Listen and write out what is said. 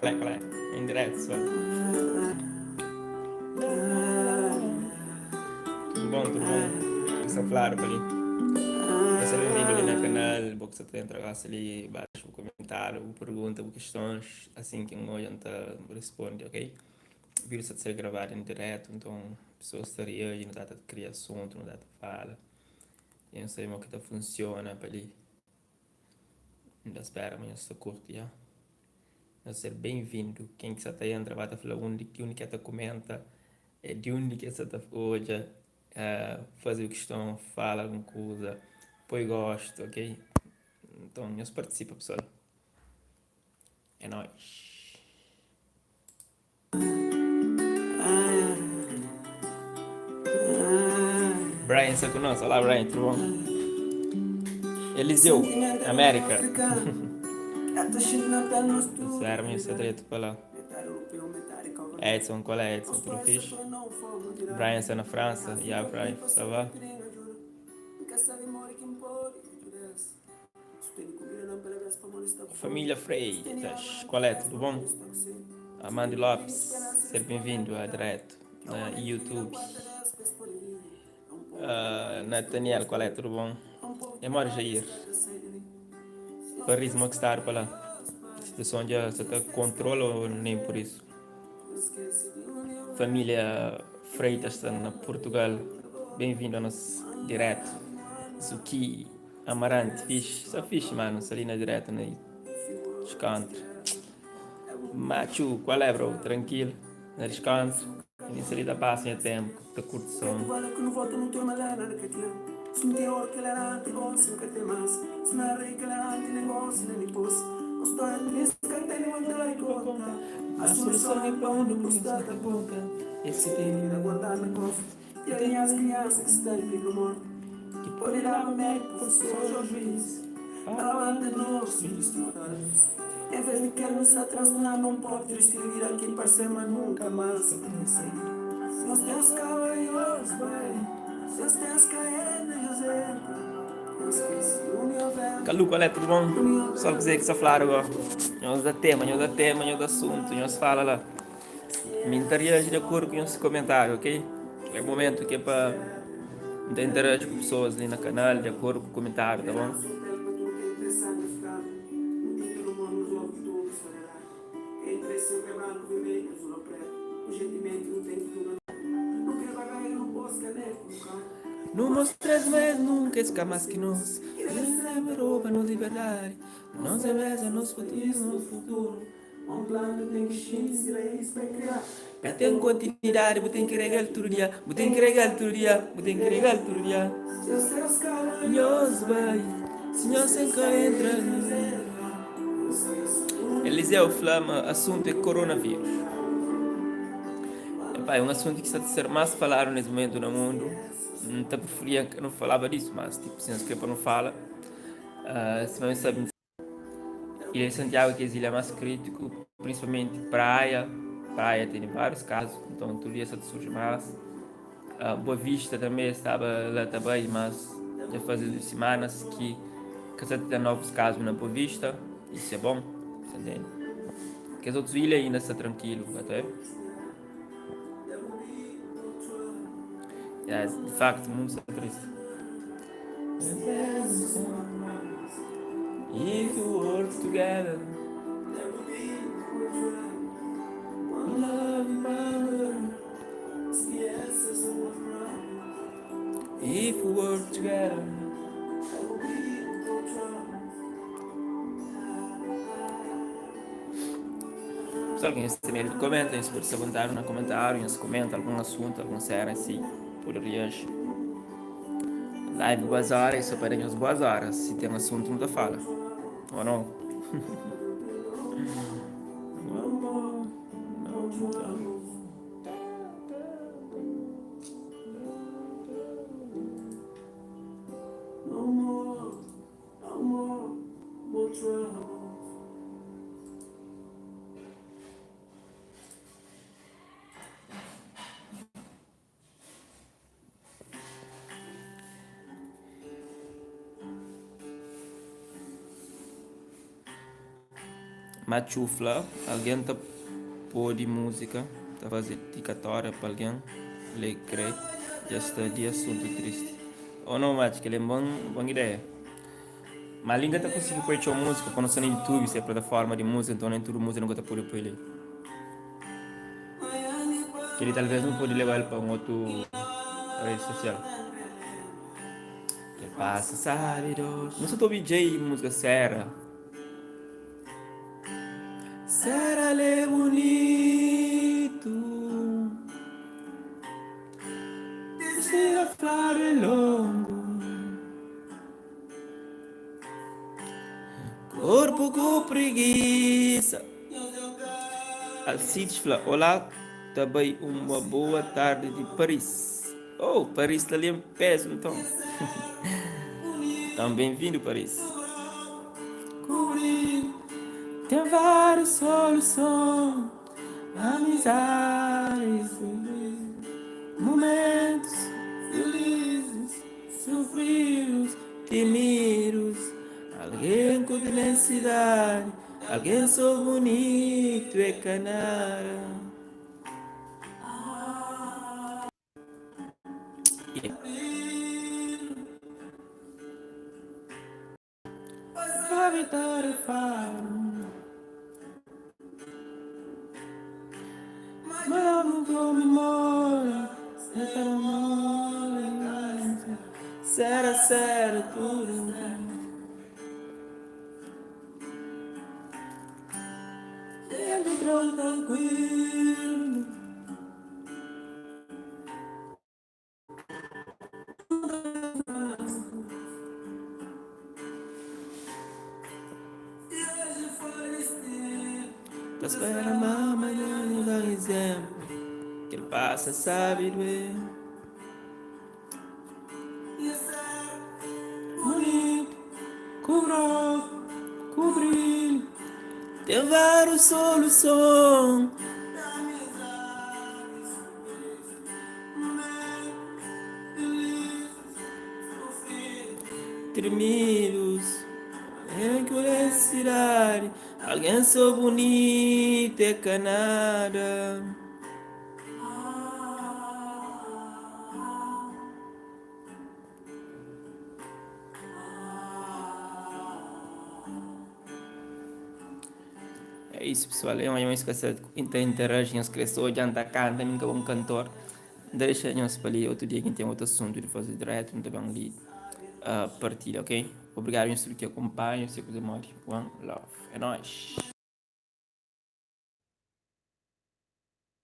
Qual é, qual é? Em direto, pessoal. Tudo bom, tudo bom? Sta claro pa li. Seja bem-vindo ali na canal, bo que sa ta entra gosta ali, baixa bu comentário, bu pergunta, bu questões, assim que um odja N ta responde, ok? Vídeo sta ta ser gravado em direto, então pessoas ta reage, nu ta ta cria assunto, nu ta ta fala. E N sabe mo ki ta funciona pa li. N ta spera ma nhos ta kurti, ya. Nhos ser ben-vindu. Ken ki sa ta entra ba ta fla undi ki undi ki el ta kumenta, é di undi ki el sa ta odja, faze kiston, fala algun kuza, poi gostu, ok? Nton nhos partisipa pesoal. É nóis. Brian sta ku nos. Olá Brian, tudo bom? Eliseu, América. Sério, minha está direto para lá. Edson, qual é Edson? Tudo fixe? Brian está na França. Yeah, Brian, ça va? Família Freitas, qual é? Tudo bom? Armando Lopes, ser bem-vindo a direto na YouTube. Uh, Nathaniel, qual é? Tudo bom? É mora Jair. Paris, mo que está para lá? Situação já está controla ou nem por isso? Família Freitas está na Portugal. Bem-vindo ao nosso direto. Zuki Amarante, fixe, só fixe, mano. Sta li na direto na descontra. Machu, qual é, bro? Tranquilo, na descontra. Nem se ali ta passa nha tempo, ta curte som. A solução é pa undi bu sta ta ponta. Es ki tene na guarda na kofri. Ten as kriansa ki sta riba morti Ki pode daba médiku, profesor ô juiz Pa labanta nos fidjus trokadu En vez di kel nu sta transtornadu Un povu tristi di vida ki parse ma nunka más ka ten saída Nos Deus ka bai, Deus bai Nos Deus ka é na José Nos skese undi ovel Kalu, kual é? Tudu bon? Pessoal, kuzê ki sta fladu go? Nhos da tema, nhos da tema, nhos da asuntu, nhos fala la. Mi N ta reaji di akordu ku nhos komentáriu, ok? É momentu ki é pa N ta interaji ku pesoas li na kanal di akordu ku komentáriu, ta bon? Nu mostra-s ma es nunka es ka más ki nos Es debe roba nos liberdadi Nos é bes é nos futuru Un planta ten ki xinti si raís pa e kriá. Pa ten kontinuidadi bu ten ki rega-l tudu dia Bu ten ki rega-l tudu dia Bu ten ki rega-l tudu dia Nhos bai Si nhos sen ka entra Eliseu fla ma asuntu é koronavírus Epá, é un asuntu ki sta ta ser más faladu nes momentu na mundu N ta preferia ka nu falaba disu mas tipo si nhos kre pa nu fala uh, sima nhos sabe Ilha de Santiago ki é es ilha más krítiku, prinsipalmenti Praia. Praia tene várius kazu, nton tudu dia sa ta surji más. Uh, Boa Vista tanbê staba la ta bai, mas dja faze dus simanas ki ka sa ta ten novus kazu na Boa Vista. Isso é bom, sa ntende? Kes otus ilha ainda sta trankilu, ka ta? Yeah, de facto, o mundo está triste. If we work together, love If we work together. Pessoal, quem tem medo de comenta, nhos pode se vontade na comentário, nhos comenta algum assunto, algum cena assim, poderias. Live boas horas, só para nhos boas horas. Se tem assunto, não fala. Ou não? Matxu fla algen ta pode múzika ta faze didikatória pa algen lé kre dja sta di asuntu tristi oh no Matxu kel é bon bon ideia ma li nka ta konsigi poi txeu múzika pa no sta na youtube se plataforma di múzika nton nen tudu múzika nu ka ta pode poi li kel li talvez nu pode leba-l pa un otu redi sosial kel pasa sabi dos nu sta ta obi djei múzika sera. Será el é bunitu Sera fladu é longu Korpu ku prigisa Alcides fla, Olá, ta bai uma boa tardi di Paris. Oh, Paris ta li en pezu nton. Então, bem-vindo, Paris. Tem várias soluções, amizades, momentos felizes, sofridos, temidos. Alguém com felicidade, alguém só bonito é canara. Ta spera ma manhan nu da izénplu Kel pasa sabi duê Bunitu ku grogu ku brilhu Ten várius soluson. Tremidos em curiosidade Alguém só bonito é ka nada. É isso pessoal, eu não esqueci de interagir, nhos kre só odja nta canta, mi nka bon cantor. N ta dexa nhos pa li otu dia ki N ten otu asuntu di faze diretu, N ta ben li partilha, ok? Obrigadu nhos tudu ki akunpanha, se kuze modi. One love, é nóis!